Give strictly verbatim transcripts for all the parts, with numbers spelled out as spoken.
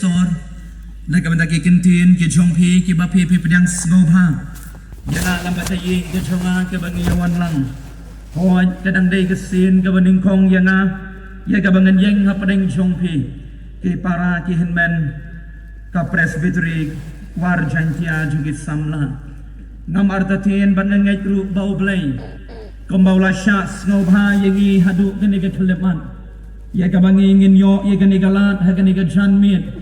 Pastor, na ka bynta ki kyntien ki jong phi kiba phi phi pdiang sngewbha ïa nga, lem bad ka ïing ka jong nga kaba ngi ïa wan lang. Hooid, ka dang dei ka sien kaba nyngkong ïa nga, ïa kaba ngan ïeng hapdeng jong phi ki para ki hynmen ka Presbytery Kwar Jaiñtia jong ki samla. Ngam artatien bad nga ngeit ruh ba U Blei kumba u la shah sngewbha ïa ngi haduh kane ka khyllipmat, ïa kaba ngi ngin ïoh ïa kane ka lad ha kane ka janmiet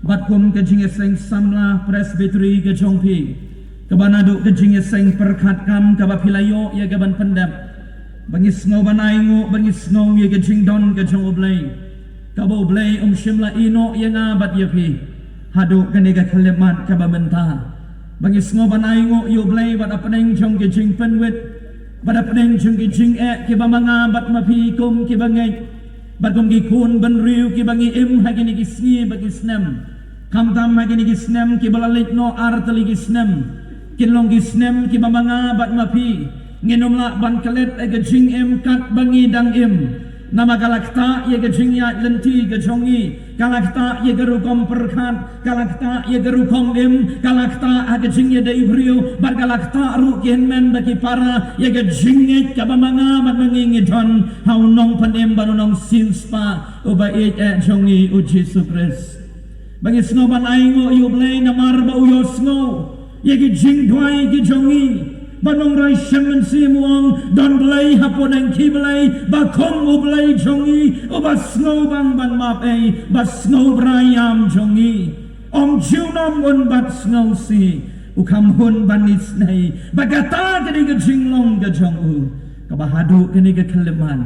bad kum ka jingïaseng samla Presbytery ka jong phi, kaba naduh ka jingïaseng pyrkhat kam kaba phi la ïoh ïa kaban pyndep, ba ngi sngew ban ainguh, ba ngi sngew ïa ka jingdon ka jong U Blei, kaba U Blei um shym la ïehnoh ïa nga bad ïa phi haduh kane ka khyllipmat kaba mynta. Ba ngi sngew ban ainguh, ïa U Blei, bad hapdeng jong ki jingpynwit, bad hapdeng jong ki jingeh kiba ma nga bad ma phi kum kiba ngeit bad kum ki khun bynriew kiba ngi im ha kine ki sngi bad ki snem. Khamtam ha kine ki snem kiba la leit noh, ar tylli ki snem, kin long ki snem kiba ma nga bad ma phi ngin ym lah ban klet ïa ka jingim katba ngi dang im. Namar ka la ktah ïa ka jingïaid lynti ka jong ngi, ka la ktah ïa ka rukom pyrkhat, ka la ktah ïa ka rukom im, ka la ktah ha ka jingïadei briew, bad ka la ktah ruh, ki hynmen bad ki para, ïa ka jingngeit kaba ma nga bad ma ngi ngi don ha U Nongpynim bad U Nongsiewspah uba ïeit eh jong ngi, U Jisu Khrist. Ba ngi sngew ban ainguh ïa U Blei namar ba u ïohsngew ïa ki jingduwai ki jong ngi. Ba nongrai shem mynsiem u ong, don Blei hapoh dang ki blei, ba kum U Blei jong ngi, uba sngewbang ban map ei, ba sngewbha ïam jong ngi. Ym junom un bat sngewsih, u kham hun ban isnei, ba kata ka dei ka jinglong ka jong u. Kaba haduh kane ka khyllipmat,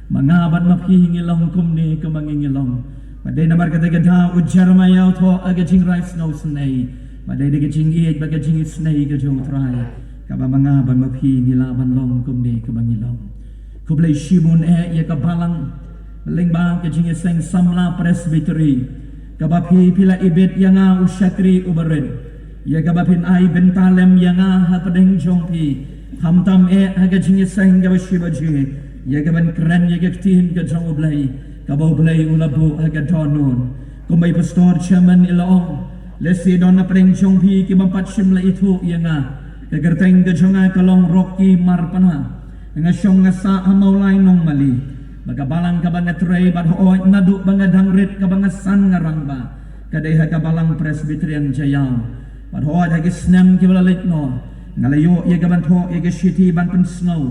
ma nga bad ma phi ngi long kumne kumba ngi ngi long. Ba dei namar kata ka daw u Jeremiah u thoh ha ka jingrai sngewsynei. Ba dei da ka jingïeit bad ka jingisnei ka jong U Trai, kaba ma nga bad ma phi ngi lah ban long kumne kumba ngi long. Khublei shibun eh ïa ka balang, lyngba ka jingïaseng samla Presbytery, kaba phi phi la ibit ïa nga u shakri uba rit, ïa kaba phin ai bynta lem ïa nga hapdeng jong phi. Khamtam eh ha ka jingïaseng kaba shi baje, ïa kaban kren ïa ka ktien ka jong U Blei, kaba U Blei u la buh ha ka dohnud. Kumba i Pastor Chairman i la ong, lehse don hapdeng jong phi ki bym pat shym la ithuh ïa nga. Ka kyrteng ka jong nga ka long Rocky Marpna. Nga shong nga sah ha Mawlai Nongmali. Ba ka balang kaba nga trei bad hooid naduh ba nga dang rit kaba nga san nga rangbah, ka dei ha ka balang Presbyterian Jaïaw. Bad hooid ha ki snem kiba la leit noh, nga la ïoh ïa kaban thoh ïa ka shithi ban pynsngew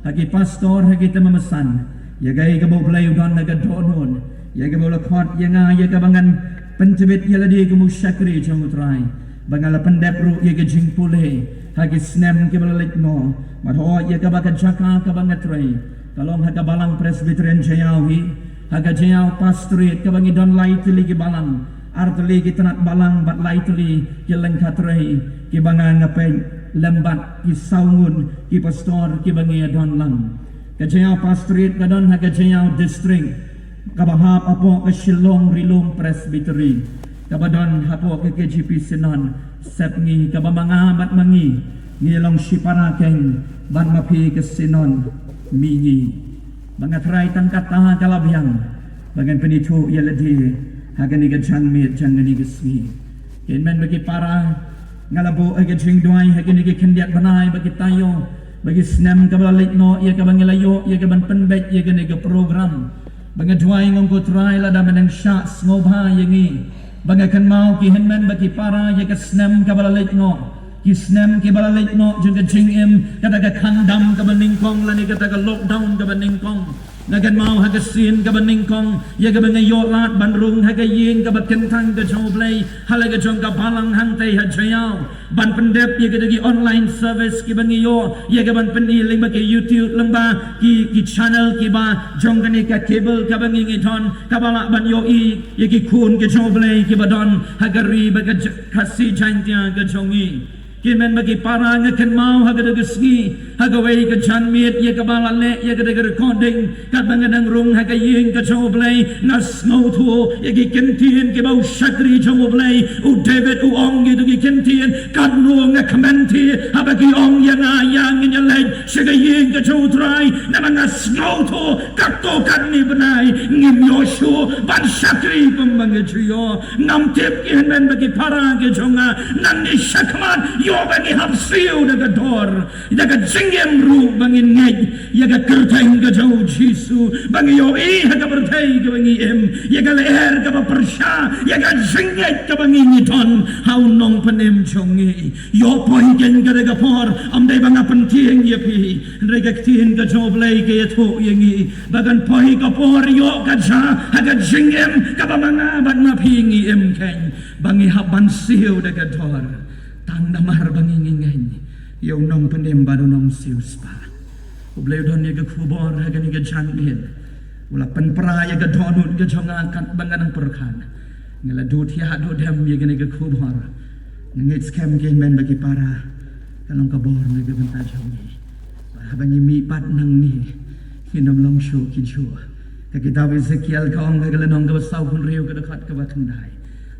ha ki pastor, ha ki tymmen basan, ïa kaei kaba U Blei u don ha ka dohnud, ïa kaba u la khot ïa nga, ïa kaba ngan pyntbit ïa lade kum u shakri jong U Trai. Ba nga la pyndep ruh ïa ka jingpule ha ki snem kiba la leit noh. Bad hooid ïa kaba ka jaka kaba nga trei ka long ha ka balang Presbyterian Jaïaw hi, ha ka Jaïaw Pastorate kaba ngi don lai tylli ki balang, ar tylli ki tnat balang bad lai tylli ki lyngkha trei kiba nga nga peit lem bad ki saw ngut ki pastor kiba ngi ïa don lang. Ka Jaïaw Pastorate ka don ha ka Jaïaw District, kaba hap hapoh ka Shillong Ri Lum Presbytery, kaba don hapoh ka K J P Synod Sepngi, kaba ma nga bad ma ngi ngi long shipara keiñ bad ma phi ka Synod Mihngi. Ba nga trai tang kata ka la biang ba ngan pynithuh ïa lade ha kane ka janmiet jong kane ka sngi. Ki hynmen bad ki para, nga la buh ha ka jingduwai ha kine ki khyndiat bnai bad ki taïew bad ki snem kaba la leit noh, ïa kaba ngi la ïoh ïa kaban pynbeit ïa kane ka program. Ba nga duwai, nga ong ko Trai, lada men dang shah sngewbha ïa ngi, ba nga kynmaw ki hynmen bad ki para ïa ka snem kaba la leit noh, ki snem kiba la leit noh jong ka jingim, kata ka khang dam kaba nyngkong lane kata ka lockdown kaba nyngkong. Nga kynmaw ha ka sien kaba nyngkong ïa kaba nga ïoh lad ban rung ha ka ïing kaba kyntang ka jong U Blei, ha la ka jong ka balang hangtei ha Jaïaw, ban pyndep ïa kita ki online service kiba ngi ïoh ïa kaban pyni lyngba ki YouTube, lyngba ki, ki channel kiba jong kane ka cable kaba ngi ngi don, kaba lah ban ïohi ïa ki khun ki jong U Blei kiba don ha ka ri bad ka J-, Khasi Jaiñtia ka jong ngi. Amen. Ba ki para nga kynmaw ha kata ka sngi, ha kawei ka janmiet ïa kaba la leh ïa kata ka recording, katba nga dang rung ha ka ïing ka jong U Blei, nga sngewthuh ïa ki ktien kiba u shakri jong U Blei u David u ong, kito ki ktien, katno nga kmen te haba ki ong ïa nga, ïa ngin ïa leit sha ka ïing ka jong U Trai, namar nga sngewthuh katto katne bnai ngim ïoh shuh ban shakri kumba nga ju ïoh. Ngam tip, amen, ba ki para ki jong nga nangne shakhmat ïoh ba ngi hap siew da ka dor, da ka jingim ruh ba ngin ngeit ïa ka kyrteng ka jong U Jisu, ba ngi ïohi ha ka pyrthei kaba ngi im ïa ka lyer kaba pyrshah ïa ka jingngeit kaba ngi ngi don ha U Nongpynim jong ngi. Ïoh poi kein kata ka por, ym dei ba nga pyntieng ïa phi, hynrei ka ktien ka jong U Blei ka ïathuh ïa ngi ba kan poi ka por, ïoh ka jia ha ka jingim kaba ma nga bad ma phi ngi im kein, ba ngi hap ban siew da ka dor. Tang namar ba ngi ngi ngeit ïa U Nongpynim bad U Nongsiewspah. U Blei u don ïa ka khubor ha kane ka janmiet. U la pynpra ïa ka dohnud ka jong nga katba nga nang pyrkhat. Nga la duh thiah duh dem ïa kane ka khubor. Nga ngeit skhem, amen, ba ki para, ka long ka bor na ka bynta jong ngi. Ba haba ngi mih pat nangne, ngin ym long shuh ki juh. Ka kitab Ezekiel ka ong ha ka lynnong kaba sawphew hynriew, ka dkhot kaba khyndai,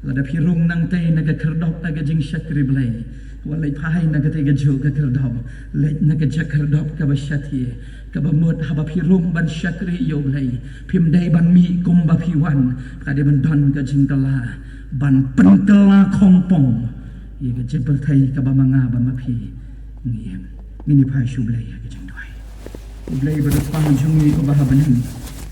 lada phi rung nangtei na ka khyrdop ha ka jingshakri Blei, wat leit phai na katei kajuh ka khyrdop, leit na ka jaka khyrdop kaba shathie, kaba mut haba phi rung ban shakri ïa U Blei, phim dei ban mih kumba phi wan, ka dei ban don ka jingkylla, ban pynkylla khongpong ïa ka jingpyrthei kaba ma nga bad ma phi ngi im. Ngin ïa phai sha U Blei ha ka jingduwai. U Blei ba dei U Kpa jong ngi uba ha bneng,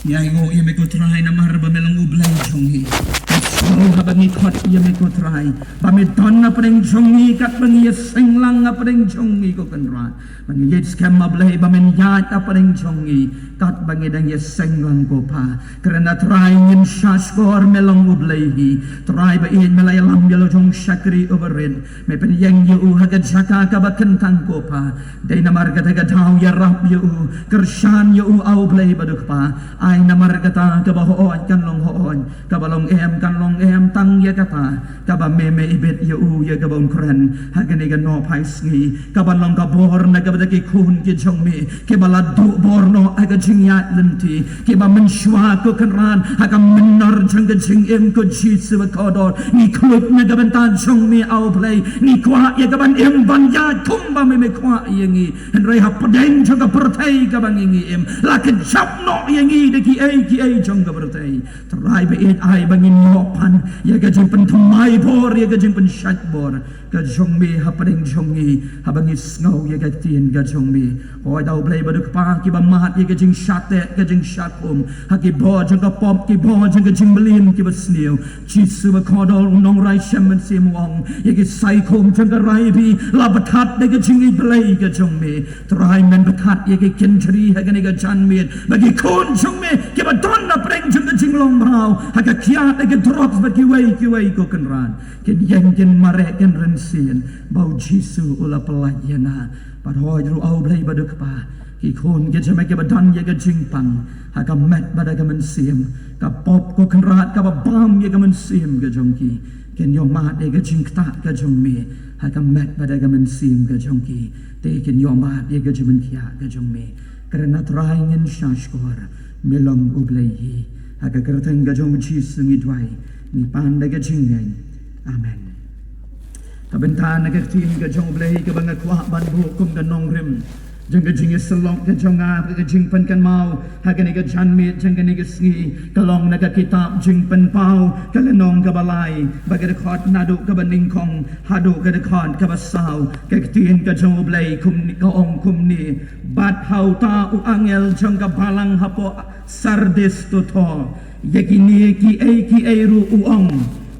ngi ainguh ïa me ko Trai namar ba me long U Blei jong ngi. Ngi sngew haba ngi khot ïa me ko Trai ba me don hapdeng jong ngi katba ngi ïaseng lang hapdeng jong ngi ko Kynrad. Ba ngi ngeit skhem, A Blei, ba men ïaid hapdeng jong ngi katba ngi dang ïaseng lang ko Kpa. Kren, A Trai, ngin sngap shkor, me long U Blei hi. Trai ba ïeit, me la ïalam ïa la u jong u shakri uba rit, me pynïeng ïa u ha ka jaka kaba kyntang ko Kpa. Dei namar kata ka daw ïarap ïa u, kyrshan ïa u, A Blei ba dei U Kpa. Ai namar kata kaba hooid kan long hooid, kaba long em kan long em, tang ïa kata kaba me, me ibit ïa u ïa kaba un kren ha kane ka nohphai sngi, kaban long ka bor na ka bynta ki khun ki jong me kiba la duh bor noh ha ka jingïaid lynti, kiba mynshuwa ko Kynrad ha ka mynnor jong ka jingim ko Jisu ba kordor. Ngi khluit na ka bynta jong me, A Blei, ngi kwah ïa kaban im ban ïaid kumba me, me kwah ïa ngi. Hynrei hapdeng jong ka pyrthei kaba ngi, ngi im, la kjap noh ïa ngi da kiei kiei jong ka pyrthei. Trai ba ïeit, ai ba ngin ïoh pan ïa ka jingpynthymmai bor, ïa ka jingpynshait bor ka jong me hapdeng jong ngi, haba ngi sngew ïa ka ktien ka jong me. Hooid, A Blei ba dei U Kpa, kiba mad ïa ka jingshah teh, ka jingshah khum ha ki bor jong ka pop, ki bor jong ka jingmlien kiba sniew. Jisu ba kordor, u nongrwai Shem Mynsiem u ong, ïa ki saikhum jong ka rai bri la pynkhat da ka jingïeit Blei ka jong me. Trai, men pynkhat ïa ki kynjri ha kane ka janmiet, ba ki khun jong me kiba don hapdeng jong ka jinglong mraw ha ka kiad, ha ki drugs bad kiwei kiwei ko Kynrad, kin ïeng kin mareh kin rynsied ba u Jisu u la pyllait ïa nga. Bad hooid ruh, A Blei ba dei U Kpa, ki khun ki jong me kiba don ïa ka jingpang ha ka met bad ha ka mynsiem, ka pop ko Kynrad kaba bam ïa ka mynsiem ka jong ki, kin ïoh mad ïa ka jingktah ka jong me ha ka met bad ha ka mynsiem ka jong ki. Te kin ïoh mad ïa ka jingpynkhiah ka jong me. Kren, A Trai, ngin sngap shkor, me long U Blei hi. Ha ka kyrteng ka jong u Jisu ngi duwai, ngi pan da ka jingngeit. Amen. Ka bynta na ka ktien ka jong U Blei kaba nga kwah ban buh kum ka nongrim jong ka jingïasyllok ka jong nga, ka jingpynkynmaw ha kane ka janmiet jong kane ka sngi, ka long na ka kitab Jingpynpaw, ka lynnong kaba lai, bad ka dkhot naduh kaba nyngkong haduh ka dkhot kaba saw. Ka ktien ka jong U Blei kumne, ka ong kumne: Bad ha uta u angel jong ka balang hapoh Sardis to thoh ïa kine kiei kiei ruh u ong: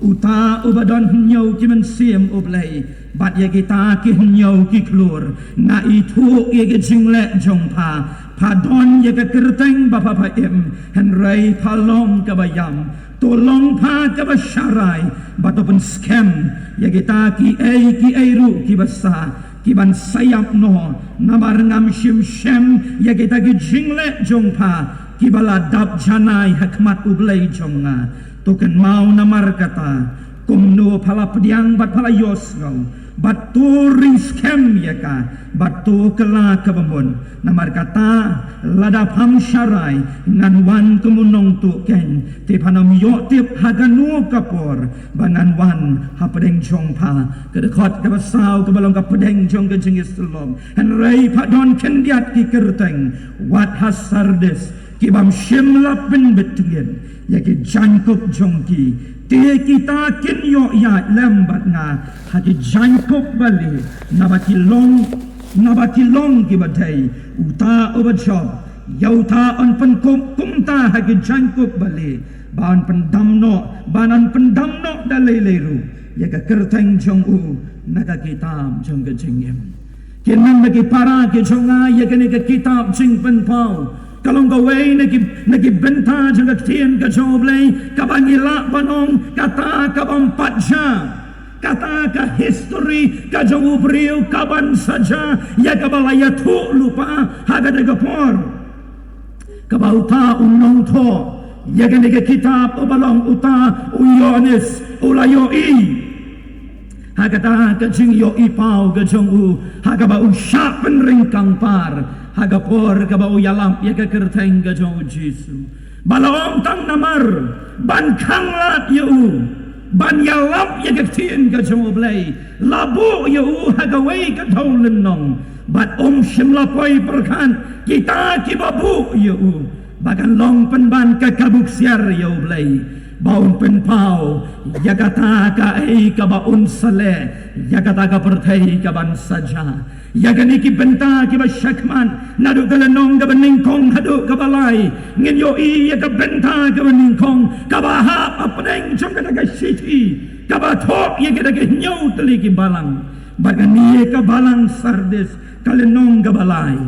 Uta uba don hynñiew ki mynsiem, U Blei, bad ïa kita ki hynñiew ki khlur, nga ithuh ïa ki jingleh jong pha. Pha don ïa ka kyrteng ba pha, pha im, hynrei pha long kaba ïam. To long pha kaba sharai, bad to pynskhem ïa kita kiei kiei ruh kiba sah, kiban sa ïap noh, namar ngam shym shem ïa kita ki jingleh jong pha kiba la dap janai ha khmat U Blei jong nga. To kynmaw namar kata, kumno pha la pdiang bad pha la ïohsngew, Bad to ring skhem ïa ka, bad to kylla kaba mut. Namar kata, lada pham sharai, ngan wan kum u nongtuh keiñ, te phan ym ïoh tip ha kano ka por ba ngan wan hapdeng jong pha. Ka dkhot kaba saw kaba long ka pdeng jong ka jingïasyllok. Hynrei pha don khyndiat ki kyrteng, wat ha Sardis, ki bym shym la pynbit tngen ïa ki jaiñkup jong ki. Te kita kin ïoh ïaid lem bad nga ha ki jaiñkup ba lieh, naba ki long, naba ki long kiba dei. Uta uba jop ïa uta yn pynkup kumta ha ki jaiñkup ba lieh, ba yn pyndam noh, ba yn pyndam noh da lei lei ruh ïa ka kyrteng jong u na ka kitab jong ka jingim. Ki hynmen bad ki para ki jong nga, ïa kane ka kitab Jingpynpaw ka long kawei na ki, na ki bynta jong ka ktien ka jong U Blei kaba ngi lah ban ong kata ka bym pat jia. Kata ka history ka jong u briew ka ban sa jia, ïa kaba la ïathuh lypa ha kata ka por. Kaba uta u nongthoh ïa kane ka kitab uba long uta u Ïoannis u la ïohi ha kata ka jingïohi paw ka jong u, ha kaba u shah pynryngkang par ha ka por kaba u ïalap ïa ka kyrteng ka jong u Jisu. Ba la ong tang namar ban khanglad ïa u, ban ïalap ïa ka ktien ka jong U Blei, la buh ïa u ha kawei ka dewlynnong. Bad um shym la poi pyrkhat kita kiba buh ïa u ba kan long pynban ka kabu ksiar ïa U Blei, ba un pynpaw ïa kata kaei kaba un sa leh ïa kata ka pyrthei ka ban sa jia. Ïa kine ki bynta kiba shakhmat, naduh ka lynnong kaba nyngkong haduh kaba lai, ngin ïohi ïa ka bynta kaba nyngkong kaba hap hapdeng jong kata ka shithi kaba thoh ïa kata ka hynñiew tylli ki balang. Bad kane ka balang Sardis, ka lynnong kaba lai,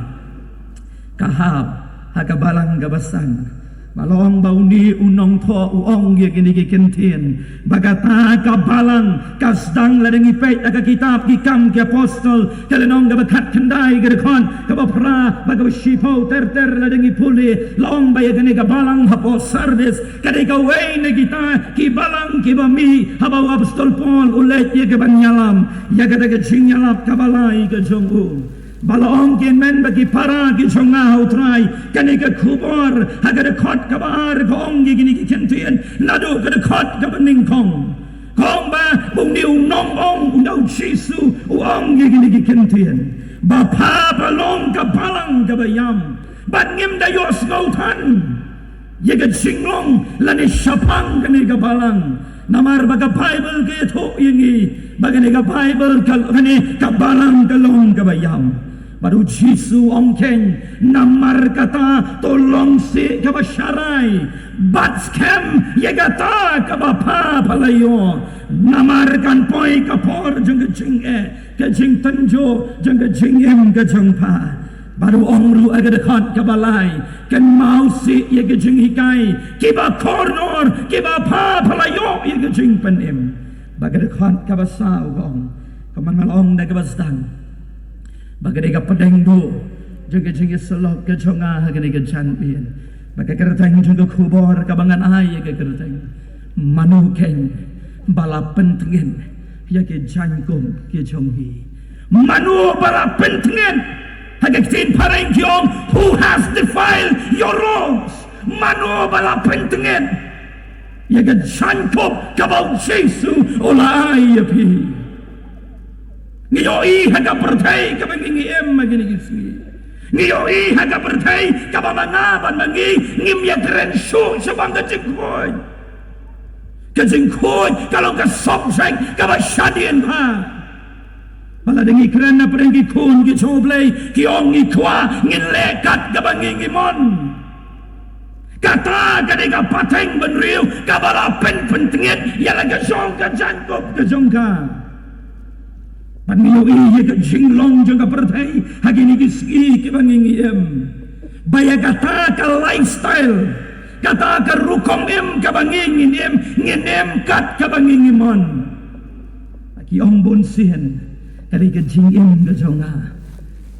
ka hap ha ka balang kaba san. Ba la ong ba une u nongthoh u ong ïa kine ki kyntien, ba kata ka balang ka sdang, lada ngi peit ha ka kitab Ki Kam ki Apostol, ka lynnong kaba khatkhyndai, ka dkhot kaba phra bad kaba shiphew ter ter, lada ngi pule, la ong ba ïa kane ka balang hapoh Sardis ka dei kawei na kita ki balang kiba mih haba u Apostol Paul u leit ïa ka ban ïalam ïa kata ka jingïalap kaba lai ka jong u. Ba la ong, ki hynmen bad ki para ki jong nga ha U Trai, kane ka khubor ha ka dkhot kaba ar ka ong ïa kine ki kyntien naduh ka dkhot kaba nyngkong. Ka ong ba une u nongong, une u Jisu, u ong ïa kine ki kyntien, ba pha ba long ka balang kaba ïam, bad ngim da ïohsngew than ïa ka jinglong lane shaphang kane ka balang. Namar ba ka Baibl ka ïathuh ïa ngi ba kane ka Baibl ka, kane ka balang ka long kaba ïam. Bad u Jisu u ong keiñ, namar kata to long seh kaba sharai bad skhem ïa kata kaba pha pha la ïoh. Namar kan poi ka por jong ka jingeh, ka jingtynjuh jong ka jingim ka jong pha. Bad u ong ruh ha ka dkhot kaba lai, kynmaw seh ïa ka jinghikai kiba kordor, kiba pha pha la ïoh ïa ka jingpynim. Bad ka dkhot kaba saw ka ong, kumba nga la ong da kaba sdang, ba ka dei ka pdeng duh jong ka jingïasyllok ka jong nga ha kane ka janmiet. Bad ka kyrteng jong ka khubor kaba ngan ai ïa ka kyrteng, mano keiñ ba la pyntngit ïa ki jaiñkup ki jong ngi? Mano ba la pyntngit? Ha ka ktien phareng ki ong, "Who has defiled your robes?" Mano ba la pyntngit ïa ka jaiñkup kaba u Jisu u la ai ïa phi? Ngi ïohi ha ka pyrthei kaba ngi, ngi im ha kine ki sngi. Ngi ïohi ha ka pyrthei kaba ma nga bad ma ngi ngim ïakren shuh shaphang ka jingkhuid. Ka jingkhuid ka long ka subject kaba shadien bha. Ba lada ngi kren na pdeng ki khun ki jong U Blei, ki ong, ngi kwah ngin leh kat kaba ngi, ngi mon. Kata ka dei ka pateng bynriew kaba la pynpyntngit ïa la ka jong ka jaiñkup ka jong ka. Bad ngi ïohi ïa ka jinglong jong ka pyrthei ha kine ki sngi kiba ngi, ngi im, ba ïa kata ka lifestyle, kata ka rukom im kaba ngi, ngin im, ngin im kat kaba ngi, ngi mon. Ki ong bunsien, ka dei ka jingim ka jong nga,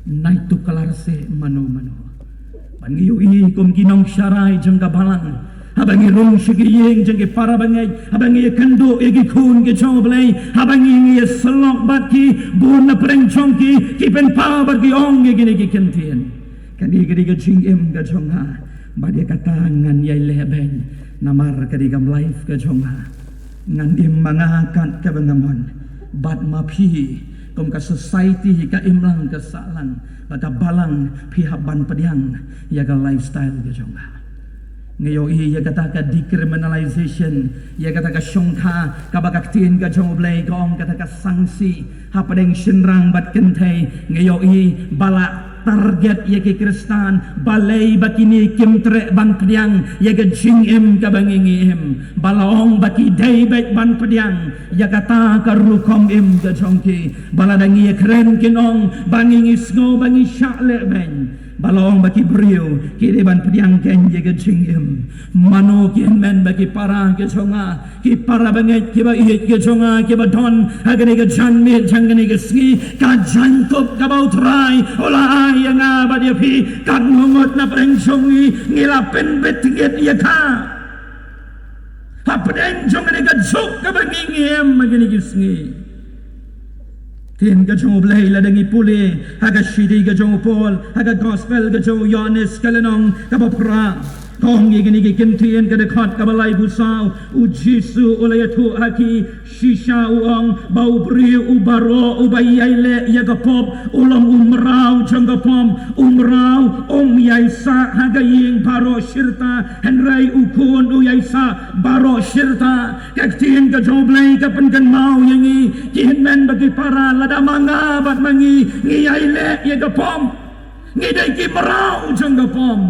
nai tuklar seh mano mano. Bad ngi ïohi kum ki nongsharai jong ka balang, Haba ngi rung sha ki ïing jong ki para bangeit, haba ngi ïakynduh ïa ki khun ki jong U Blei, haba ngi ngi ïasyllok bad ki, bun na pdeng jong ki ki pynpaw bad ki ong ïa kine ki ktien. Kane ka dei ka jingim ka jong nga, bad ïa kata ngan ïai leh beiñ, namar ka dei ka life ka jong nga. Ngan im ma nga kat kaba nga mon, bad ma phi, kum ka society ka imlang ka sahlang, bad ka balang phi hap ban pdiang ïa ka lifestyle ka jong nga. Nga ïohi ïa kata ka decriminalization, ïa kata ka shongkha kaba ka ktien ka jong U Blei ka ong kata ka sangsi hapdeng shynrang bad kynthei, nga ïohi ba la target ïa ki Khristan, balei ba kine kim treh ban pdiang ïa ka jingim kaba ngi ngi im, ba la ong ba ki dei beit ban pdiang ïa kata ka rukom im ka jong ki, ba lada ngi ïakren kin ong ba ngi ngi sngew ba ngi shah leh beiñ, ba la ong ba ki briew ki dei ban pdiang keiñ ïa ka jingim. Mano ki hynmen bad ki para ki jong nga, ki para bangeit kiba ïeit ki jong nga, kiba don ha kane ka janmiet jong kane ka sngi, ka jingkup kaba U Trai u la ai ïa nga bad ïa phi, katno ngut na pdeng jong ngi ngi la pynbit ngit ïa ka hapdeng jong kane ka juk kaba ngi ngi im ha kane ka sngi. Ktien ka jong U Blei lada ngi pule ha ka shithi ka jong u Paul, ha ka gospel ka jong u Ïoannis ka lynnong kaba phra, ka ong ïa kine ki ktien, ka dkhot kaba laiphew saw, U Jisu u la ïathuh ha ki, shisha u ong ba u briew u baroh uba ïai leh ïa ka pop u long u mraw jong ka pop. U mraw um ïai sah ha ka ïing baroh shirta, hynrei u khun u ïai sah baroh shirta. Ka ktien ka jong U Blei ka pynkynmaw ïa ngi, ki hynmen bad ki para, lada ma nga bad ma ngi ngi ïai leh ïa ka pop, ngi dei ki mraw jong ka pop.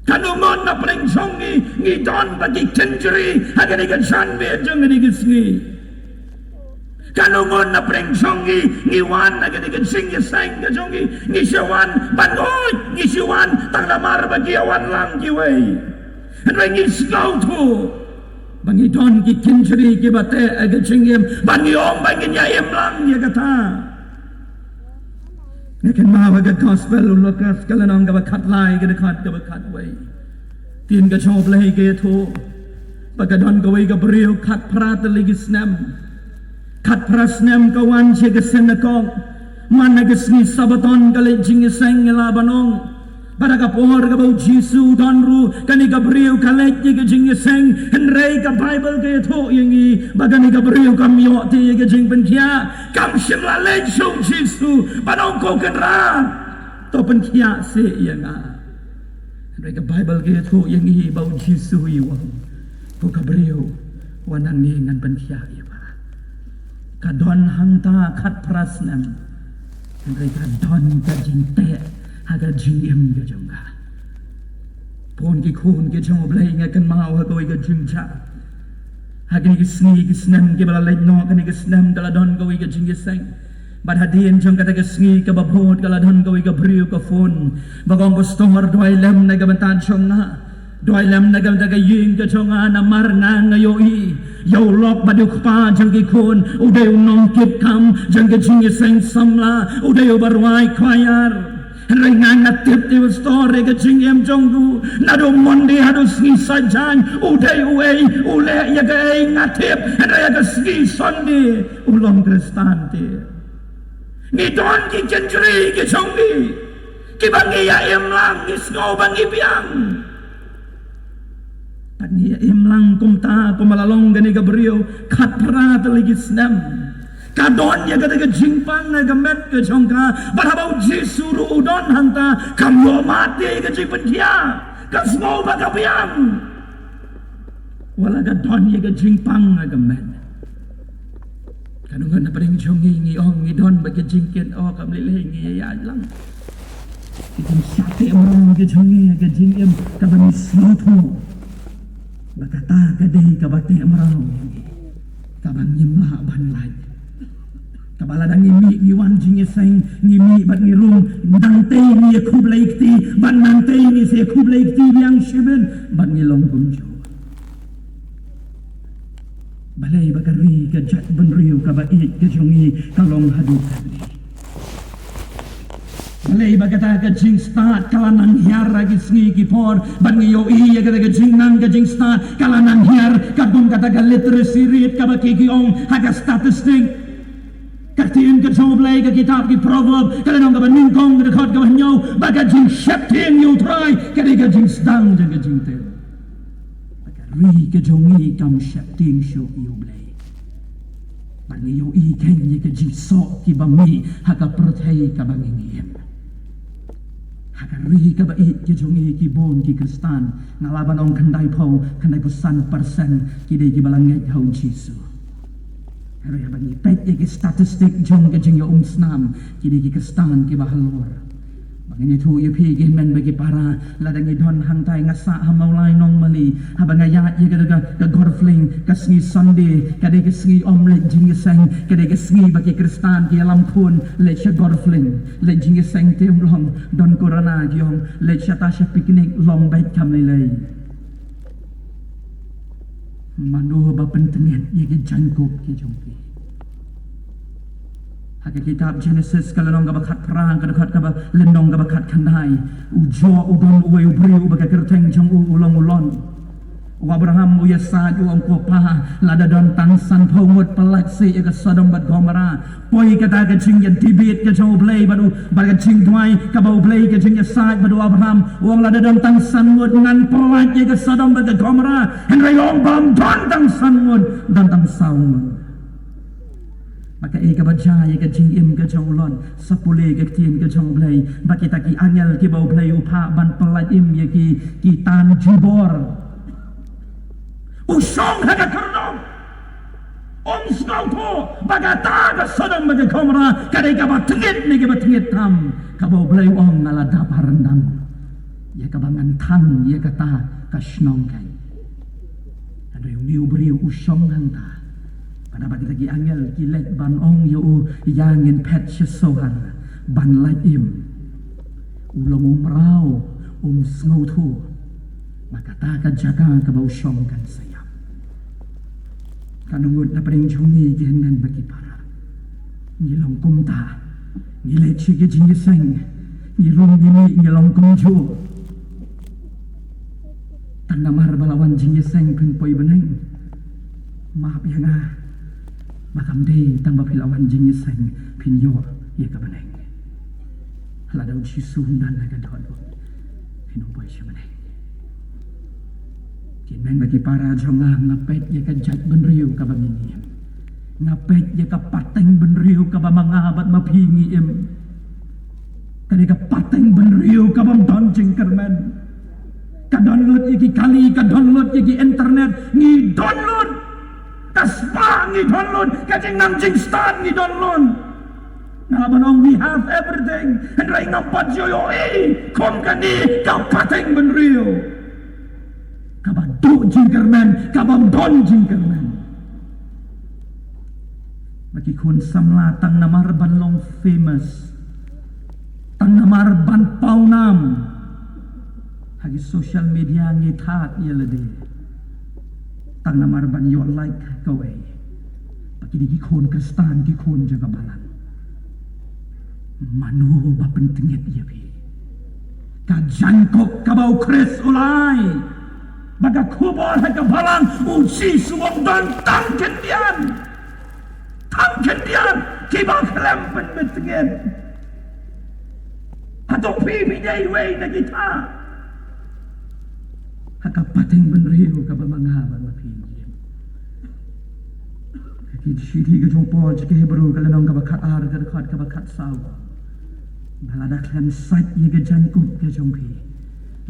Katno ngut na pdeng jong ngi ngi don bad ki kynjri ha kane ka janmiet jong kane ka sngi? Katno ngut na pdeng jong ngi ngi wan ha kane ka jingïaseng ka jong ngi, ngi shu wan ban oi, ngi shu wan tang namar ba ki ïa wan lang kiwei? Hynrei ngi sngewthuh ba ngi don ki kynjri kiba teh ha ka jingim, ba ngi ong ba ngin ïa im lang ïa kata. Nga kynmaw ha ka gospel u Lukas ka lynnong kaba khatlai, ka dkhot kaba khatwei. Ktien ka jong U Blei ka ïathuh ba ka don kawei ka briew khatphra tylli ki snem. Khatphra snem ka wan sha ka synagog. Man ha ka sngi Sabaton ka leit jingïaseng, ngi lah ban ong. Bad ha ka por kaba U Jisu u don ruh, kane ka briew ka leit ïa ka jingïaseng, hynrei ka Baibl ka ïathuh ïa ngi ba kane ka briew kam ïoh te ïa ka jingpynkhiah, kam shym la leit sha U Jisu ban ong, ko Kynrad, to pynkhiah seh ïa nga. Hynrei ka Baibl ka ïathuh ïa ngi ba U Jisu u ong, ko ka briew, wan hangne ngan pynkhiah ïa pha. Ka don hangta khatphra snem, hynrei ka don ka jingteh ha ka jingim ka jong ka. Bun ki khun ki jong U Blei, nga kynmaw ha kawei ka jingjia, ha kine ki sngi ki snem kiba la leit noh, kane ka snem ka la don kawei ka jingïaseng. Bad hadien jong kata ka sngi kaba bud ka la don kawei ka briew ka phone, ba ka ong, pastor, duwai lem na ka bynta jong nga. Duwai lem na ka bynta ka ïing ka jong nga, namar nga nga ïohi ïa u lok bad u kpa jong ki khun, u dei u nongkit kam jong ka jingïaseng samla, u dei uba rwai choir. Hynrei nga nga tip te, pastor, ïa ka jingim jong u, naduh Monday haduh sngi Saitjaiñ, u dei uei, u leh ïa kaei nga tip, hynrei ha ka sngi Sunday u long Khristan te. Ngi don ki kynjri ki jong ngi kiba ngi ïa im lang, ngi sngew ba ngi biang. Bad ngi ïa im lang kumta kumba la long kane ka briew khatphra tylli ki snem. Ka don ïa kata ka jingpang ha ka met ka jong ka, bad haba U Jisu ruh u don hangta, kam ïoh mad ïa ka jingpynkhiah, ka sngew ba ka biang. Wat la ka don ïa ka jingpang ha ka met. Katno ngut na pdeng jong ngi ngi ong ngi don bad ka jingkit, oh, kam lei lei, ngi ïaid lang. Ka jingshah teh mraw ka jong ngi ha ka jingim, kaba ngi sngewthuh ba kata ka dei kaba teh mraw ïa ngi, kaba ngim lah ban lait. Kaba lada ngi mih ngi wan jingïaseng, ngi mih bad ngi rung, nangtei ngi ïakhublei kti, bad nangtei ngi sa ïakhublei kti biang shimet, bad ngi long kumjuh. Balei ba ka ri, ka jaitbynriew kaba ïeit ka jong ngi ka long haduh kane? Ba Lei ba kata ka jingstad ka la nang hiar ha ki sngi ki por, ban ngi ïohi ïa kata ka jingnang ka jingstad ka la nang hiar, katkum kata ka literacy rate kaba ki ki ong ha ka statistic. Ka ktien ka jong U Blei, ka kitab ki Proverb, ka lynnong kaba nyngkong, ka dkhot kaba hynñiew, ba ka jingsheptieng ïa U Trai ka dei ka jingsdang jong ka jingtip. Ba ka ri ka jong ngi kam sheptieng shuh ïa U Blei. Ba ngi ïohi kein ïa ka jingsoh kiba mih ha ka pyrthei kaba ngi im. Ha ka ri kaba ïeit ka jong ngi ki bun ki Khristan, nga lah ban ong khyndaiphew, khyndaiphew san percent ki dei kiba la ngeit ha U Jisu. Hynrei haba ngi peit ïa ki statistic jong ka jingïaumsnam, ki dei ki Khristan kiba halor. Ba ngin ïathuh ïa phi ki hynmen bad ki para, lada ngi don hangtai, nga sah ha Mawlai Nongmali, haba nga ïaid ïa ka, ka, ka Gorfling, ka sngi Sunday ka dei ka sngi ym leit jingïaseng, ka dei ka sngi ba ki Khristan ki ïalam khun leit sha Gorfling, leit jingïaseng te ym long, don corona ki ong, leit shata sha picnic long beit kam lei lei. Mano ba pyntngit ïa ki jaiñkup ki jong phi? Ha ka kitab Genesis ka lynnong kaba khatphra, ka dkhot kaba, lynnong kaba khatkhyndai, u Job u don uwei u briew ba ka kyrteng jong u u long u Lot. U Abraham u ïasaid, u ong, ko Pa, lada don tang sanphew ngut, pyllait seh ïa ka Sodom bad Gomorrah. Poi kata ka jingïadebate ka jong U Blei bad u, bad ka jingduwai kaba U Blei, ka jingïasaid bad u Abraham. U ong lada don tang san ngut ngan pyllait ïa ka Sodom bad ka Gomorrah. Hynrei u ong bym don tang san ngut, don tang saw ngut. Ba kaei kaba jia ïa ka jingim ka jong u Lot? Sa pule ka ktien ka jong U Blei ba kita ki angel kiba U Blei u phah ban pyllait im ïa ki, ki tan jubor, u shong ha ka khyrdop. Um sngewthuh ba kata ka Sodom bad ka Gomorrah ka dei kaba tngit ne kaba tngit tam, kaba U Blei u ong nga la dap ha ryndang ïa kaba ngan thang ïa kata ka shnong kein. Hynrei une u briew u shong hangta. Bad haba kita ki angel ki leit ban ong ïa u, ïa ngin phet sha Soar ban lait im, u long u mraw, um sngewthuh ba kata ka jaka kaba u shong kan sa ïap. Katno ngut na pdeng jong ngi ki hynmen bad ki para, ngi long kumta. Ngi leit sha ki jingïaseng, ngi rung ngi mih, ngi long kumjuh. Tang namar ba la wan jingïaseng phin poi bneng? Map ïa nga. Ba kam dei tang ba phi la wan jingïaseng phin ïoh ïa ka bneng. Lada U Jisu un don ha ka dohnud, phin ym poi sha bneng. Ki hynmen bad ki para jong nga, nga peit ïa ka jaitbynriew kaba ngi im. Nga peit ïa ka pateng bynriew kaba ma nga bad ma phi ngi im. Ka dei ka pateng bynriew kabym don jingkyrmen. Ka don lut ïa ki kali, ka don lut ïa ki internet, ngi don lut. Ka spah ngi don lut, ka jingnang jingstad ngi don lut. Nga lah ban ong we have everything, hynrei ngam pat ju ïohi kum kane ka pateng bynriew kaba duh jingkyrmen, kabym don jingkyrmen. Ba ki khun samla tang namar ban long famous, tang namar ban pawnam ha ki social media ngi thad ïa lade, tang namar ban ïoh like kawei. Ba ki dei ki khun Khristan, ki khun jong ka balang. Mano ba pyntngit ïa phi? Ka jaiñkup kaba U Khrist u la ai, ba ka khubor ha ka balang, U Jisu u ong don tang khyndiat. Tang khyndiat kiba khlem pynbeit tngit. Hato phi phi dei iwei na kita? Ha ka pateng bynriew kaba ma nga bad ma phi ngi im. Ka shithi ka jong u Paul sha ki Hebru ka lynnong kaba khatar, ka dkhot kaba khatsaw. Ba lada khlem sait ïa ka jaiñkup ka jong phi,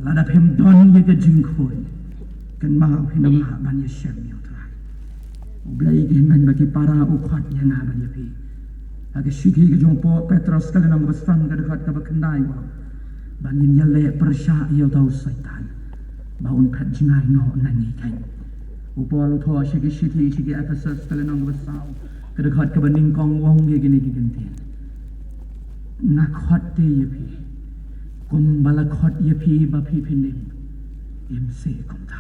lada phim don ïa ka jingkhuid, kynmaw phin ym lah ban ïashem ïa U Trai. U Blei, ki hynmen bad ki para, u khot ïa nga bad ïa phi. Ha ka shithi ka jong u Petros ka lynnong kaba san, ka dkhot kaba khyndai u ong ba ngin ïaleh pyrshah ïa uta u Soitan ba un phet jngai noh na ngi kein. U Paul u thoh sha ki shithi sha ki Ephesus ka lynnong kaba saw, ka dkhot kaba nyngkong, u ong ïa kine ki kyntien: Nga khot te ïa phi kumba la khot ïa phi ba phi phin im. Im seh kumta.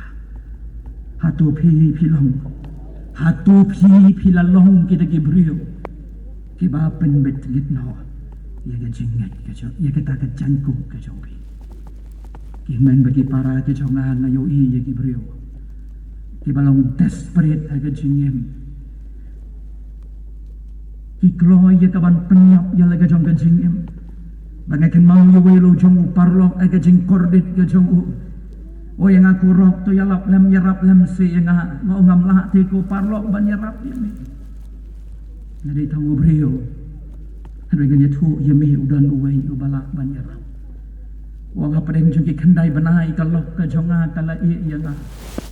Hato phi phi long, hato phi phi la long kita ki briew kiba pynbeit tngit noh? ïa ka jingngeit ka jong, ïa kata ka jaiñkup ka jong phi. Ki hynmen bad ki para ki jong nga, nga ïohi ïa ki briew kiba long desperate ha ka jingim. Ki kloi ïa ka ban pynïap ïa la ka jong ka jingim. Ba nga kynmaw ïa uwei u jong u paralok ha ka jingkordit ka jong u. O ïa nga, ko rok, to ïarap lem, ïarap lem seh ïa nga. Nga ong, ngam lah te ko paralok ban ïarap ïa me. Nga dei tang u briew. Hynrei ngan ïathuh ïa me u don uwei uba lah ban ïarap. Ong, hapdeng jong ki khyndai bnai ka lok ka jong nga ka la ïeh ïa nga.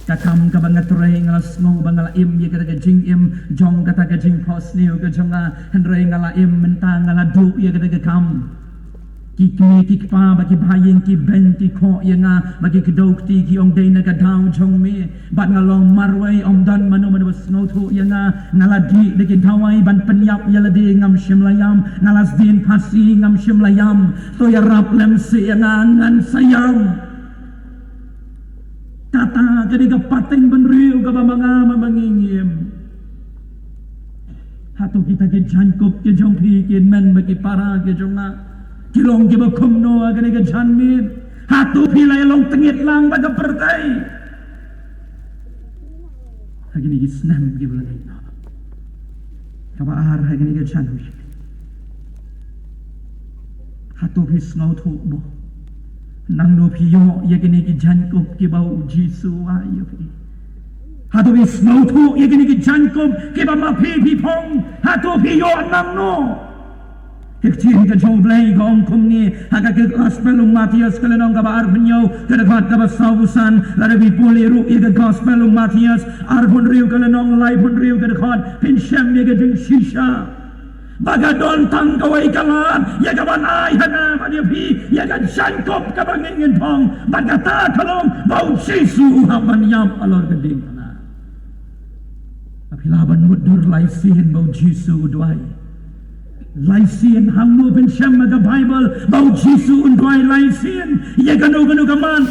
Ka kam kaba nga trei, nga la sngew ba nga la im ïa kata ka jingim jong kata ka jingphohsniew ka jong nga. Hynrei nga la im mynta, nga la duh ïa kata ka kam. Ki kmie ki kpa bad ki bahaïing ki beiñ ki khoh ïa nga, bad ki kdew kti ki ong, dei na ka daw jong me. Bad nga long marwei, ym don mano mano ba sngewthuh ïa nga. Nga la dih da ki dawai ban pynïap ïa lade, ngam shym la ïam. Nga la sdien phasi, ngam shym la ïam. To ïarap lem seh ïa nga, ngan sa ïam. Kata ka dei ka pateng bynriew kaba ma nga ma ma ngi ngi im. Hato kita ki jaiñkup ki jong phi, ki hynmen bad ki para ki jong nga, ki long kiba kumno ha kane ka janmiet? Hato phi la ïa long tyngeh lang bad ka pyrthei ha kine ki snem kiba la dep noh? Kaba ar, ha kane ka janmiet, hato phi sngewthuh mo? Nangno phi ïoh ïa kine ki jaiñkup kiba u Jisu u ai ïa phi? Hato phi sngewthuh ïa kine ki jaiñkup kiba ma phi phi phong? Hato phi ïoh nangno? Ka ktien ka jong U Blei ka ong kumne, ha ka Gospel u Mathaios ka lynnong kaba arphew hynñiew, ka dkhot kaba sawphew san. Lada phi pule ruh ïa ka Gospel u Mathaios arphew hynriew ka lynnong, laiphew hynriew ka dkhot, phin shem ïa ka jingshisha. Ba ka don tang kawei ka lad ïa ka ban ai ha nga bad ïa phi ïa ka jaiñkup kaba ngin ngin phong. Bad kata ka long ba u Jisu u hap ban ïap halor ka diengphna. Ba phi lah ban mutdur lai sien ba u Jisu u duwai lai sien. Hangno phin shem ha ka Baibl ba u Jisu un duwai lai sien ïa kano kano ka mat?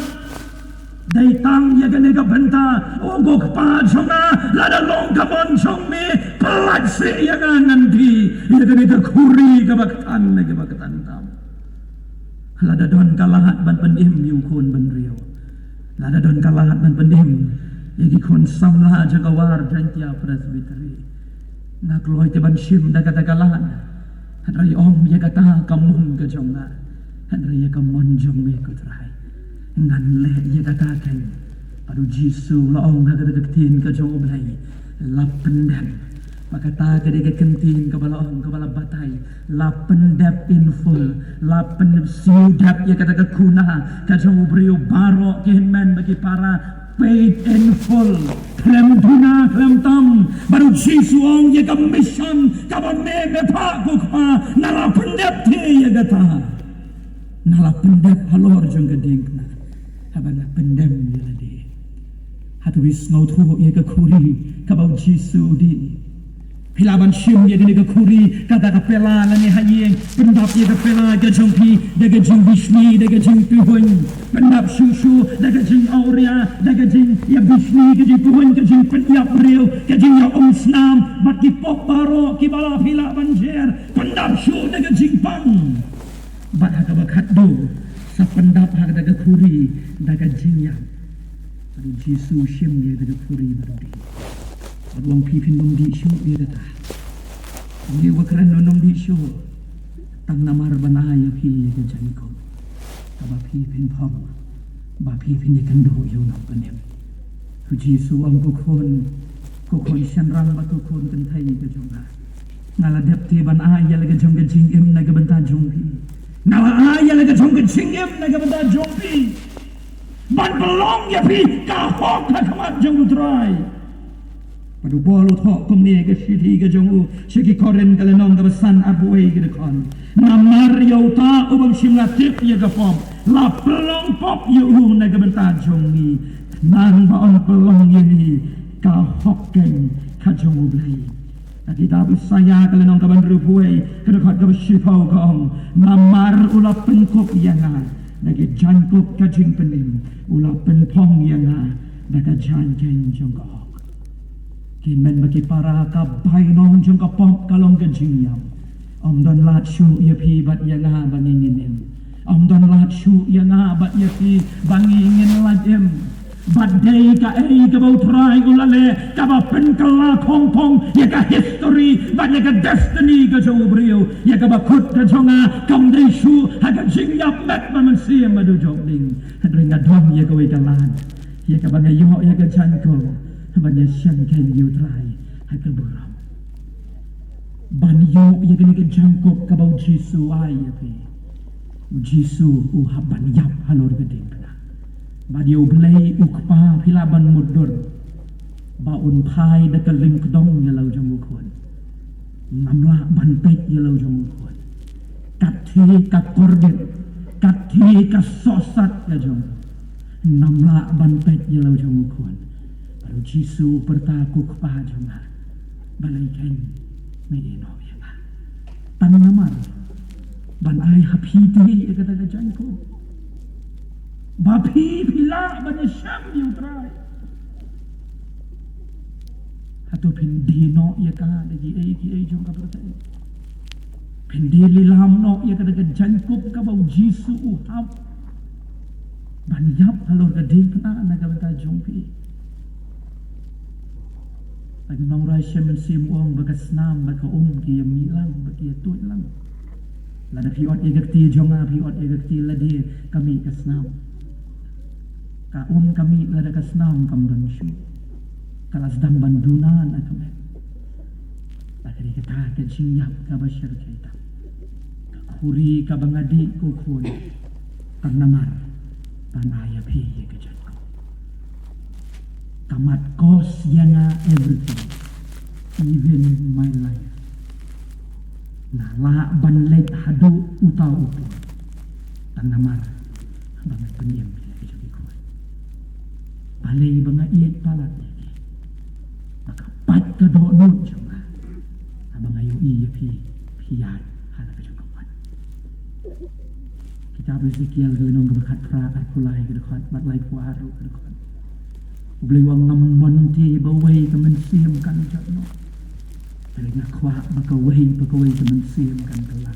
Dei tang ïa kane ka bynta, o ko Kpa jong nga, lada long ka mon jong me, pyllait seh ïa nga, ngan die ïa kane ka khuri kaba ktan ne kaba ktan tam. Lada don ka lad ban pynim ïa u khun bynriew, lada don ka lad ban pynim ïa ki khun samla jong ka War Jaiñtia Presbytery, nga kloi te ban shim da kata ka lad. Hynrei ym ïa kata ka mon ka jong nga, hynrei ïa ka mon jong me, ko Trai. Ngan leh ïa kata keiñ. Bad u Jisu u la ong ha kata ka ktien ka jong U Blei, la pyndep. Bad kata ka dei ka ktien kaba la ong, kaba la batai, la pyndep, in full. La pyndep, siew dep ïa kata ka kuna ka jong u briew baroh, ki hynmen bad ki para, paid in full. Khlem duna khlem tam. Bad u Jisu u ong, ïa ka mission kaba me me phah, ko Kpa, nga la pyndep te ïa kata. Nga la pyndep halor jong ka diengphna, haba nga pyndem ïa lade. Hato phi sngewthuh ïa ka khuri kaba u Jisu u die? Phi lah ban shim ïa kane ka khuri, kata ka pela lane ha ïing, pyndap ïa ka pela ka jong phi da ka jingbishni, da ka jingtuhun. Pyndap shuh shuh da ka jingawria, da ka jingïabishni, ka jingtuhun, ka jingpynïap briew, ka jingïaumsnam bad ki pop baroh kiba la phi lah ban jer. Pyndap shuh da ka jingpang. Bad ha kaba khatduh, sa pyndap ha kata ka khuri da ka jingïap. Bad u Jisu u shim ïa kata ka khuri bad u die. Bad u ong, phi phin ym dih shuh ïa kata. Ym dei ba kren, ym dih shuh. Tang namar ban ai ïa phi ïa ka jaiñkup, kaba phi phin phong, ba phi phin ïakynduh ïa u Nongpynim. U Jisu u ong, ko khun, ko khun shynrang bad ko khun kynthei ka jong nga, nga la dep te ban ai ïa la ka jong ka jingim na ka bynta jong phi. Nga la ai ïa la ka jong ka jingim na ka bynta jong phi, ban pynlong ïa phi ka hok ha khmat jong u Trai. Bad u Paul u thoh kumne ha ka shithi ka jong u sha ki Korinth, ka lynnong kaba san, arphew wei, ka dkhot: Namar ïa uta u bym shym la tip ïa ka pop, la pynlong pop ïa u na ka bynta jong ngi, khnang ba yn pynlong ïa ngi ka hok keiñ ka jong U Blei. Ha ka kitab Isaïah, ka lynnong kaba hynriewphew wei, ka dkhot kaba shiphew, ka ong, namar u la pynkup ïa nga da ki jaiñkup ka jingpynim, u la pynphong ïa nga da ka jaiñ keiñ jong ka hok. Ki hynmen bad ki para, ka bainong jong ka pop ka long ka jingïap. Ym don lad shuh ïa phi bad ïa nga ba ngi ngin im. Ym don lad shuh ïa nga bad ïa phi ba ngi ngin lait im. Bad dei kaei kaba U Trai u la leh kaba pynkylla khongkhong ïa ka history bad ïa ka destiny ka jong u briew. Ïa kaba kut ka jong nga kam dei shuh ha ka jingïap met ba mynsiem ba dujok ding. Hynrei nga don ïa kawei ka lad ïa kaba nga ïoh ïa ka jaiñkup ban ïashem khein ïa U Trai ha ka burom. Ban ïoh ïa kane ka jaiñkup kaba U Jisu u ai ïa phi. U Jisu u hap ban ïap halor ka diengphna. Bad ïa U Blei U Kpa phi lah ban mutdur ba un phai da ka lyngkdong ïa la u jong u khun. Ngam lah ban peit ïa la u jong u khun. Katei ka kordit, katei ka sohsat ka jong u. Ngam lah ban peit ïa la u jong u khun. Bad U Jisu u pyrta, ko Kpa jong nga, balei kein me ïehnoh ïa nga? Tang namar ban ai ha phi te ïa kata ka jaiñkup ba phi phi lah ban ïashem ïa U Trai. Hato phin die noh ïa ka da kiei kiei jong ka pyrthei? Phin die lilam noh ïa kata ka jaiñkup kaba U Jisu u hap ban ïap halor ka diengphna na ka bynta jong phi? Bad u nongrwai Mynsiem u ong ba ka snam bad ka um ki ïa mih lang, ba ki ïa tuid lang. Lada phi ot ïa ka kti jong nga, phi ot ïa ka kti lade, ka mih ka snam. Ka um ka mih lada ka snam kam don shuh. Ka la sdang ban duna na ka met. Bad ka dei kata ka jingïap kaba shyrkhei tam. Ka khuri kaba nga dih, ko khun, tang namar ban ai ïa phi ïa ka jaiñkup. Ka mat cost ïa nga everything, even my life. Nga lah ban leit haduh uta u por tang namar ba nga pynim ïa ki jong ki khun. Balei ba nga ïeit palat ïa ki? Ba ka pait ka dohnud jong nga haba nga ïohi ïa phi, phi ïaid ha la ka jong ka wan. Kitab Ezekiel ka lynnong kaba khatphra, arphew lai ka dkhot bad laiphew ar ruh ka dkhot. U Blei u ong, ngam mon te ba wei ka mynsiem kan jot noh. Hynrei nga kwah ba kawei pa kawei ka mynsiem kan kylla.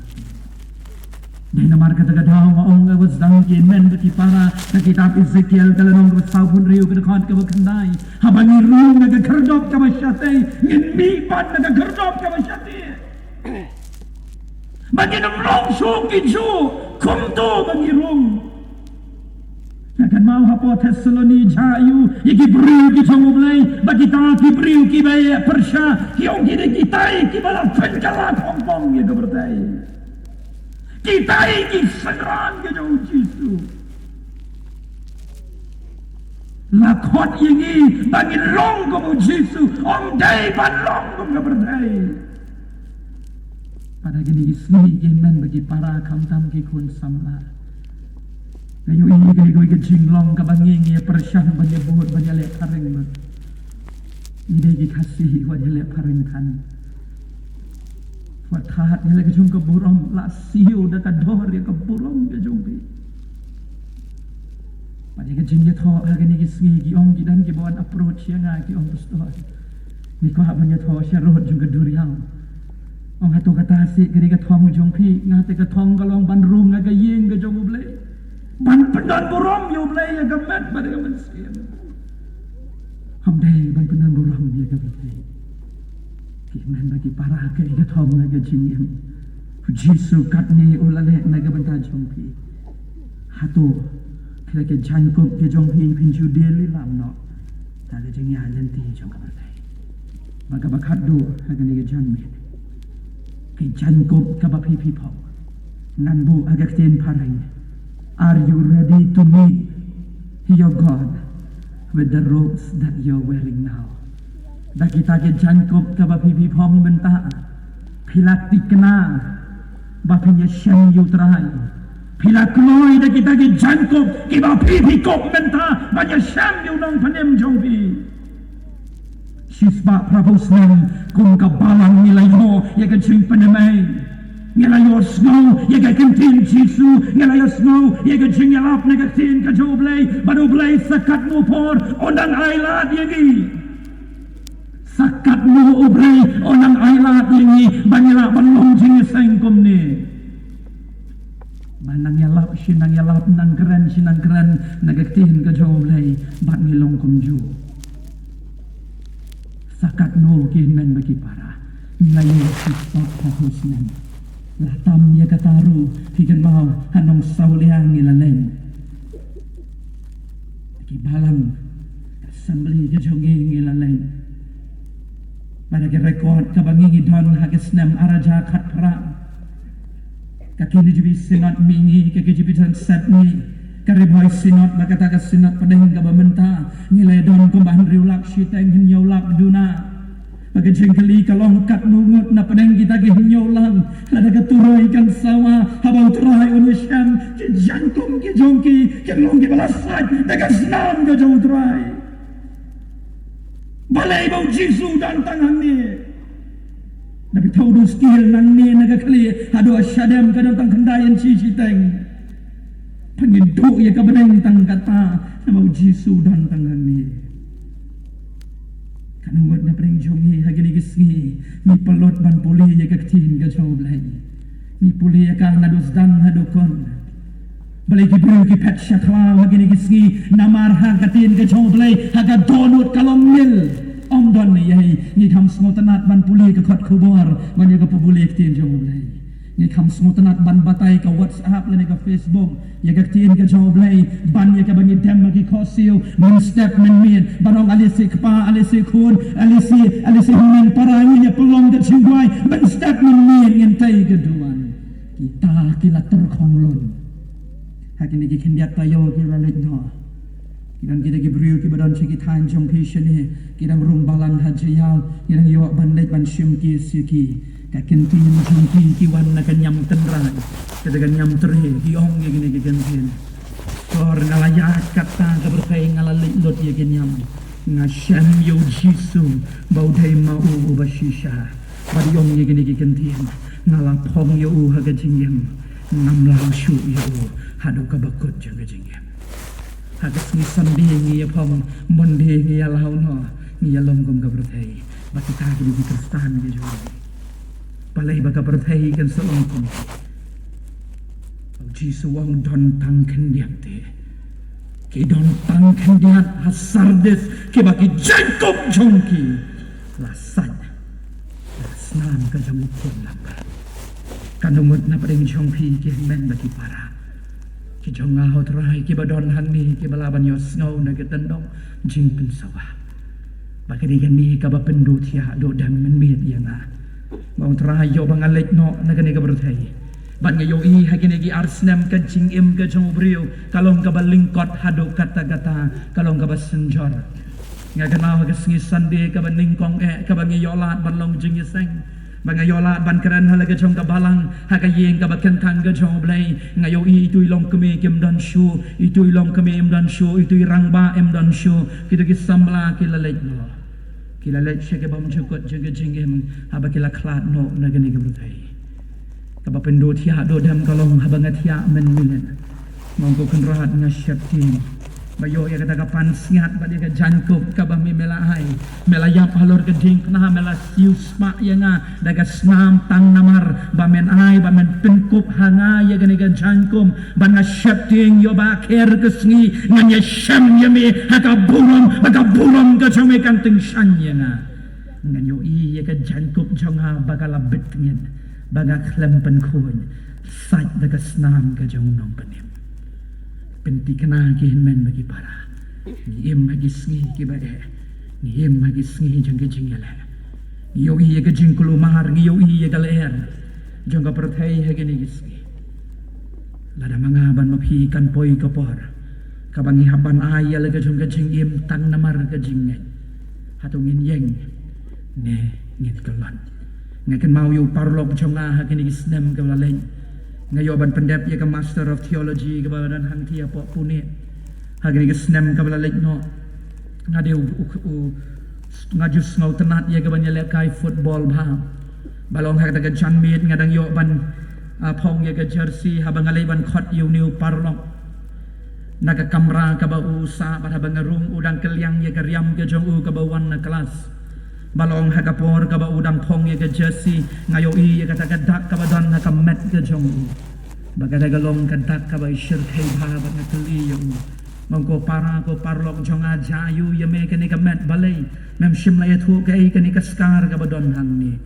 Dei namar kata ka daw nga ong, nga wa sdang ki hynmen bad ki para, ka kitab Ezekiel ka lynnong kaba sawphew hynriew ka dkhot kaba khyndai. Haba ngi rung na ka khyrdop kaba shatei, ngin mih pat na ka khyrdop kaba shatei. Ba ngin ym long shuh ki juh kumto ba ngi rung. Nga kynmaw hapoh Thessaloni, jia ïa ki briew ki jong U Blei, ba kita ki briew kiba ïa pyrshah, ki ong ki dei kitai kiba la pynkylla khongkhong ïa ka pyrthei. Kitai ki synran ki jong U Jisu. La khot ïa ngi ba ngin long kum U Jisu, ym dei ban long kum ka pyrthei. Pat ha kine ki sngi ki hynmen bad ki para, khamtam ki khun samla, nga ïohi ïa kane kawei ka jinglong kaba ngi ngi ïa pyrshang ban ïa bud ban ïa leh phareng bad. Ngi dei ki Khasi wat ïa leh phareng than. Wat thad ïa la ka jong ka burom, la siew da ka dor ïa ka burom ka jong phi. Bad ïa ka jingïathoh ha kine ki sngi, ki ong ki don kiba wan approach ïa nga, ki ong, Pastor, ngi kwah ban ïathoh sharud jong ka duriaw. Ong, hato kata seh ka dei ka thong jong phi? Nga te ka thong ka long ban rung ha ka ïing ka jong U Blei, ban pyndon burom ïa U Blei ïa ka met bad ïa ka mynsiem. Ym dei ban pyndon burom ïa ka pyrthei. Ki hynmen bad ki para, kaei ka thong ha ka jingim? U Jisu katne u la leh na ka bynta jong phi. Hato kata ka jaiñkup ka jong phi phin ju die lilam noh da ka jingïaid lynti jong ka pyrthei? Bad kaba khatduh ha kane ka janmiet, ka jaiñkup kaba phi phi phong, ngan buh ha ka ktien phareng: Are you ready to meet your God with the robes that you're wearing now? Da kita ki jaiñkup kaba phi phi phong mynta, phi la thikna ba phin ïashem ïa U Trai? Phi la kloi da kita ki jaiñkup kiba phi phi kup mynta ban ïashem ïa u Nongpynim jong phi? Shispah phraphew snem kum ka balang ngi la ïoh ïa ka jingpynim ei. Ngi la ïohsngew ïa ka ktien Jisu, ngi la ïohsngew ïa ka jingïalap na ka ktien ka jong U Blei, bad U Blei sa katno por un dang ailad ïa ngi. Sa katno U Blei un dang ailad ïa ngi ba ngi lah ban long jingïaseng ki para. Ngi la ïoh ki spot ha u snem. La tam ïa kata ruh, phi kynmaw, ha Nongsawlia ngi la leit. Ki balang, ka assembly ka jong ngi ngi la leit. Bad ha ki record kaba ngi ngi don ha ki snem ar hajar khatphra. Ka Kynrad Synod mihngi, ka Kynrad Synod sepngi, ka Ri Bhoi Synod, bad kata ka Synod pdeng kaba mynta, ngi la don kumba hynriew lak shiteng, hynñiew lak duna. Bad ka jingkylli ka long katno ngut na pdeng kita ki hynñiew lak, lada ka turoi kan sawa, haba U Trai un ïashem, ki jaiñkum ki jong ki, kin long kiba la sait da ka snam ka jong U Trai. Balei ba U Jisu u don tang hangne? Da phi thew da u skul nangne na ka khlieh haduh shadem ka don tang khyndai inshi shiteng. Pynduh ïa ka bneng tang kata, namar U Jisu u don tang hangne. Katno ngut na pdeng jong ngi ha kine ki sngi ngi pynlut ban pule ïa ka ktien ka jong U Blei. Ngi pule ïa ka naduh sdang haduh kut. Balei ki briew ki phet shakhlaw ha kine ki sngi, namar ha ka ktien ka jong U Blei, ha ka dohnud ka long nil. Ym don ei ei, ngi kham sngewtynnat ban pule ka kot khubor, ban ïa ka pule ka ktien jong U Blei. Ngi kham sngewtynnat ban batai ka WhatsApp lane ka Facebook ïa ka ktien ka jong U Blei, ban ïa kaba ngi dem ha ki khohsiew mynstep mynmiet, ban ong ale shi kpa, ale shi khun, ale shi, ale shi hynmen para, ngin ïa pynlong ka jingduwai mynstep mynmiet, ngin tei ka duwan. Kita ki la tyrkhong lun. Ha kine ki khyndiat taïew ki la leit noh. Ki don kita ki briew kiba don sha ki thaiñ jong phi shane, ki dang rung balang ha Jaïaw, ki dang ïoh ban leit ban shim ki sha ki. Ka ktien jong ki ki wan na ka niam tynrai, kata ka niam tre, ki ong ïa kine ki ktien. Kor nga la ïaid kata ka pyrthei, nga la leit lut ïa ki niam. Nga shem ïa U Jisu ba u dei ma u uba shisha. Bad i ong ïa kine ki ktien, nga la phong ïa u ha ka jingim, ngam lah shuh ïa u haduh kaba kut jong ka jingim. Ha ka sngi Sunday ngi ïa phong, Monday ngi ïa law noh, ngi ïa long kum ka pyrthei. Bad kita ki dei ki Khristan ki jong ngi. Balei ba ka pyrthei kan sa long kum U Jisu u ong don tang khyndiat te. Ki don tang khyndiat ha Sardis kiba ki jaiñkup jong ki la sait da ka snam ka jong u khun lamphang. Katno ngut na pdeng jong phi ki hynmen bad ki para, ki jong nga ha U Trai kiba don hangne kiba lah ban ïohsngew na ka tyndong jingpynsawa. Ba ka dei kane kaba pynduh thiah duh dem mynmiet ïa nga. Ba U Trai ïoh ba nga leit noh na kane ka pyrthei. Bad nga ïohi ha kine ki ar snem ka jingim ka jong u briew ka long kaba lyngkot haduh katta katta, ka long kaba synjor. Nga kynmaw ha ka sngi Sunday kaba nyngkong eh kaba ngi ïoh lad ban long jingïaseng. Ba nga ïoh lad ban kren ha la ka jong ka balang ha ka ïing kaba kynthang ka jong U Blei. Nga ïohi itu i longkmie kim don shuh, itu i longkmie im don shuh, itu i rangbah im don shuh. Kito ki samla ki la leit noh. Ki la leit sha ka bymjukut jong ka jingim haba ki la khlad noh na kane ka pyrthei. Kaba pynduh thiah duh dem ka long haba nga thiah mynmiet. Nga ong ko Kynrad nga sheptieng ba ïoh ïa kata ka pansngiat bad ïa ka jaiñkup kaba me me la ai. Me la ïap halor ka diengphna, me la siew spah ïa nga da ka snam tang namar ba men ai, ba men pynkup ha nga ïa kane ka jaiñkup. Bad nga sheptieng ïoh ba kher ka sngi ngan ïa shem ïa me ha ka burom, ba ka burom ka jong me kan tyngshaiñ ïa nga. Ngan ïohi ïa ka jaiñkup jong nga ba ka la bit ngin, ba nga khlem pynkhuid, sait da ka snam ka jong u nongpynim. Pynthikna ki hynmen bad ki para. Ngi im ha ki sngi kiba eh. Ngi im ha ki sngi jong ka jingïaleh. Ngi ïohi ïa ka jingkulmar, ngi ïohi ïa ka lyer jong ka pyrthei ha kine ki sngi. Lada ma nga bad ma phi kan poi ka por kaba ngi hap ban ai ïa la ka jong ka jingim tang namar ka jingngeit. Hato ngin ïeng ne ngin kyllon? Nga kynmaw ïa u paralok jong nga ha kine ki snem kaba la leit. Nga ïoh ban pyndep ïa ka Master of Theology kaba don hangtei hapoh Pune ha kine ki snem kaba la leit noh. Nga dei u, u, u, nga ju sngewtynnat ïa kaban ïalehkai football bha. Ba long ha kata ka janmiet nga dang ïoh ban, ah, phong ïa ka jersey haba nga leit ban khot ïa une u paralok na ka kamra kaba u sah, bad haba nga rung u dang kylliang ïa ka riam ka jong u kaba wan na klas. Ba long ha ka por kaba u dang phong ïa ka jersey nga ïohi ïa kata ka dak kaba don ha ka met ka jong u. Ba kata ka long ka dak kaba i shyrkhei bha bad nga kylli ïa u. Ong ko para, ko paralok jong nga, jia ïa me kane ka met balei mem shym la ïathuh kaei kane ka skar kaba don hangne.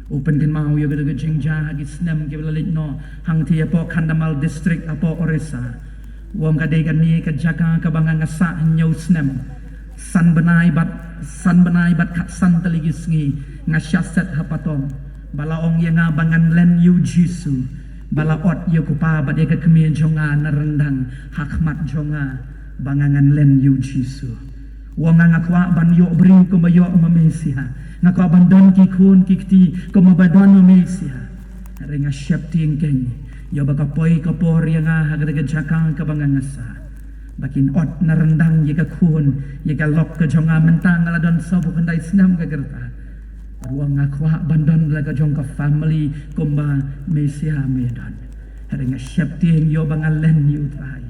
U pynkynmaw ïa kata ka jingjia ha ki snem kiba la leit noh hangtei hapoh Khandhamal District hapoh Orissa. U ong ka dei kane ka jaka kaba nga nga sah hynñiew snem. San bnai bad, san bnai bad khatsan tylli ki sngi nga shah set ha patong. Ba la ong ïa nga ba ngan len ïa u Jisu. Ba la ot ïa u kpa bad ïa ka kmie jong nga na ryndang ha khmat jong nga ba nga ngan len ïa u Jisu. U ong nga nga kwah ban ïoh briew kumba ïoh ma Messiah. Nga kwah ban don ki khun ki kti kumba ba don ma Messiah. Hynrei nga sheptieng kein ïa ba ka poi ka por ïa nga ha kata ka jaka kaba nga nga sah. Ba kin ot na ryndang ïa ka khun, ïa ka lok ka jong nga mynta nga la don sawphew khyndai snem ka kyrta. Bad u ong nga kwah ban don la ka jong ka family kumba Messiah me don. Hynrei nga sheptieng ïa ba nga len ïa u Trai.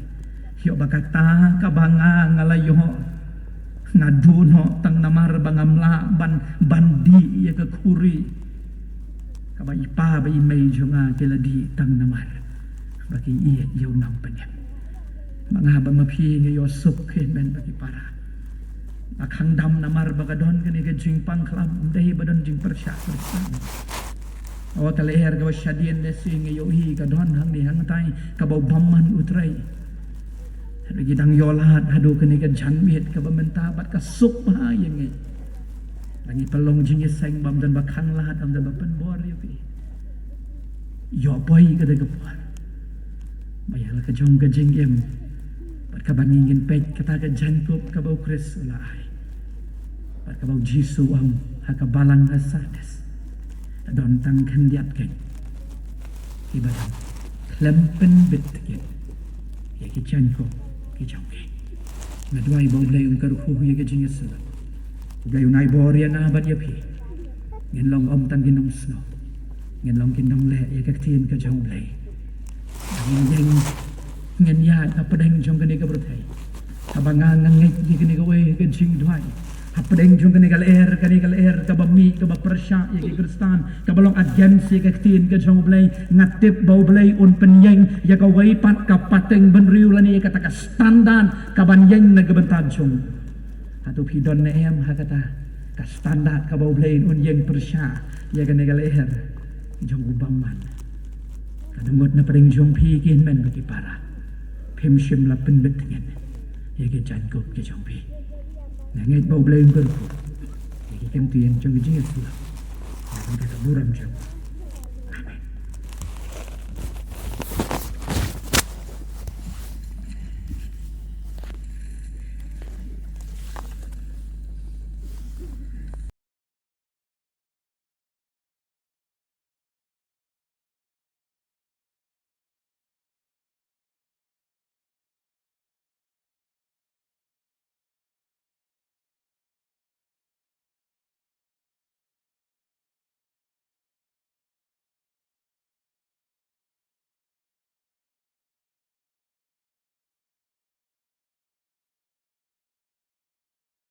Ïa ba kata kaba nga nga la ïoh. Nga duh noh tang namar ba ngam lah ban, ban dih ïa ka khuri kaba i pa bad i mei jong nga ki la dih tang namar ba ki ïeit ïa u nongpynim. Ma nga bad ma phi ngi ïoh suk hynmen bad ki para. Nga khang dam namar ba ka don kane ka jingpang khlam, ym dei ba don jingpyrshah pyrshah. O, ka lyer kaba shadien lehse ngi ïohi ka don hangne hangtai kaba u bymman u Trai. Hynrei ngi dang ïoh lad haduh kane ka janmiet kaba mynta bad ka suk bha ïa ngi. Ba ngi pynlong jingïaseng bym don ba khang lad, bym don ba pynbor ïa phi. Ïoh poi kata ka por ba ïa la ka jong ka jingim bad kaba ngi ngin peit kata ka jaiñkup kaba u Khrist u la ai. Bad kaba u Jisu u ong ha ka balang ha Sardis, ka don tang khyndiat kein kiba dang khlem pynbit kein ïa ki jaiñkup ki jong ki. Nga duwai ba U Blei un kyrkhu ïa ka jingïasyllok. U Blei un ai bor ïa nga bad ïa phi. Ngin long ym tang ki nongsngew, ngin long ki nongleh ïa ka ktien ka jong U Blei. Ngin ïeng, ngin ïaid hapdeng jong kane ka pyrthei. Haba nga nga ngeit ïa kane kawei ka jingduwai, hapdeng jong kane ka lyer, kane ka lyer kaba mih, kaba pyrshah ïa ki Khristan, kaba long against ïa ka ktien ka jong U Blei, nga tip ba U Blei un pynïeng ïa kawei pat ka pateng bynriew lane ïa kata ka standard kaban ïeng na ka bynta jong. Hato phi don ne em ha kata ka standard kaba U Blei un ïeng pyrshah ïa kane ka lyer jong u bymman? Ka dang ngut na pdeng jong phi ki hynmen bad ki para. Phim shym la pynbit ngin ïa ki jaiñkup ki jong phi. Nga ngeit ba U Blei un kyrkhu ïa ki ktien jong ki jingïasyllok. Ïa kata ka burom jong